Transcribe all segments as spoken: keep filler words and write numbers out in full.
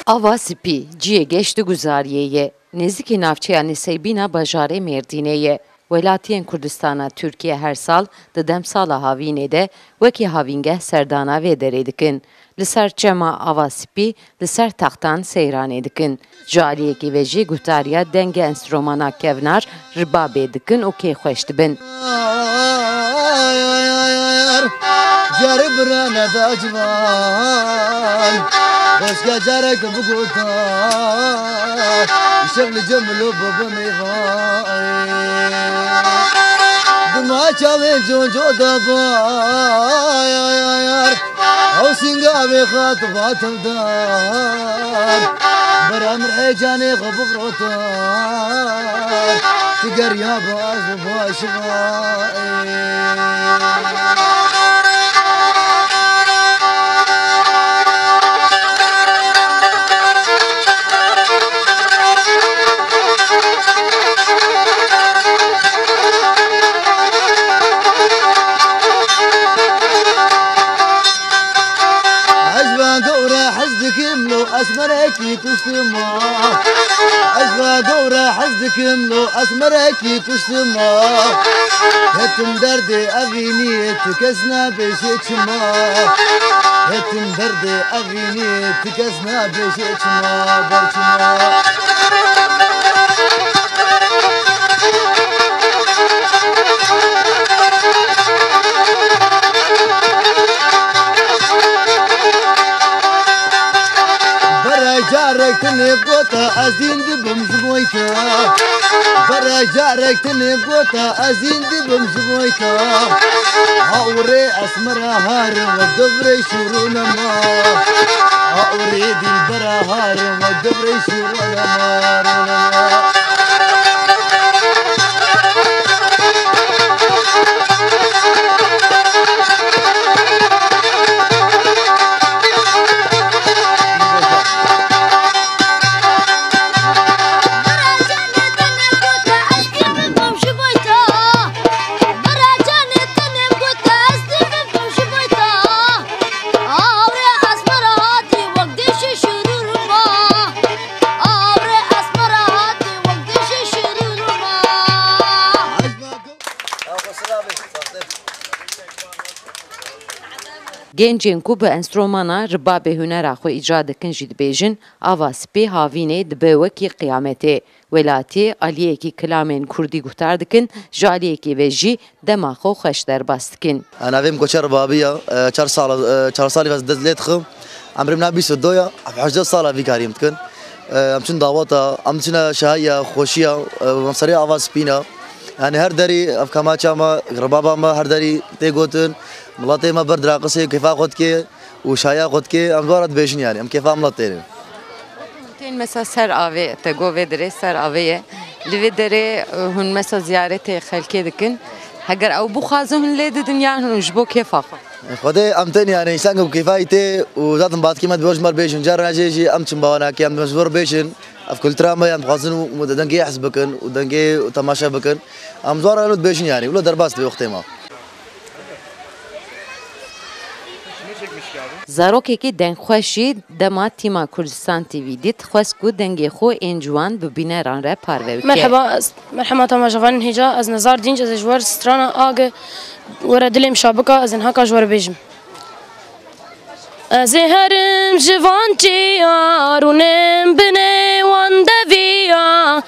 Ava Spî cihê geşt û guzariyê ye. Nêzîkî navçeya Nisêbîna bajarê Mêrdînê ye. Welatiyên Kurdistana Tirkiye her sal di demsala havînê de wekî havîngeh serdana vê derê dikin. Li ser çema Ava Spî li ser textan seyranê dikin. Ji aliyekî ve jî guhtariya dengê enstromana kevnar ribabê dikin û kêfxweş dibin. Yar, carê birane da civan, xweşke carek bigota, şev li cemilo bibe mêvan. Dima çavên conco da ba, yar, ew sînga vê xat va tevdar. Bera min hecanê xwe bifrotar, tu geriya baz û baş va. Ez va gewre hez dikim lo esmerekî kuştim va. Ez va gewre hez dikim lo esmerekî kuştim va. Hetim derdê evînî tu kes nabêjê çima. Hetim derdê evînî tu kes nabêjê çima, ber çima. Bere carek tenê gota ez dîn dibim ji bo te. Bere carek tenê gota ez dîn dibim ji bo te. Hawrê esmera harim we devrê şûrû nema. Hawrê dîlbera harim we devrê şûrû nema. Gencên ku bi enstromana ribabê hunera xwe îcra dikin jî dibêjin, Ava Spî havînê dibe wekî qiyametê. Welatiyê aliyekî kilamên kurdî guhdar dikin, ji aliyekî ve jî dema xwe xweş derbas dikin. Navê min Koçer Ribabî ye. E, çar sal, e, çar salî ve dest lê dixim. Emrê min a bîst û du ye. Ev hejdeh sal e vî karî em dikin. E, em çin daweta, em çine şahiya, xweşiya, e, em serê Ava Spî ne. Yani her derî ev kemaça me, ribaba me her derî tê gotin. Miletê me ber diraqisê kêfa xwe dike û şahiya xwe dike. Em dora dibêjin yani. Em kêfa milet tênin. Tên mesela ser avê, te got vê derê ser avê ye. Li vê derê, e, hûn mesela ziyaretê xelkê dikin. Heger ew bixwazin hûn lê didin yan hûn ji bo kêfa xwe? Xwedê em tên yani, însan ku kêfa wî tê û zaten batkî me dibe ji me re bêjin. Carna jê jî em çin bawanakê, em dibin ji bo re bêjin. Ev kultura me yan dixwazin û, û dengê hez bikin û dengê temaşe bikin. Em zora wilo dibêjin yani. Wilo derbas dibe wextê me. Zarokekî dengxweş jî dema tîma Kurdistan T V dît, xwest ku dengê xwe ên ciwan bi bîneran re parve bike. Merheba, ez, merhema temaşevanên hêja, ez Nezar Dînc, ez ê ji we re strana Age were dilê min şa bika, ez ê niha ka ji we re bêjim. Ez ê herim ji van çiya rûnim binê wan deviya.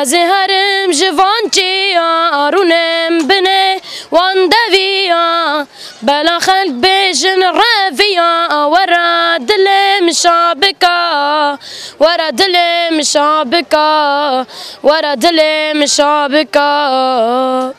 Ez ê herim ji van çiya rûnim binê wan deviya. Bela xelk bêjin reviya. Were dilê min şa bika. Were dilê min şa bika. Were dilê min şa bika.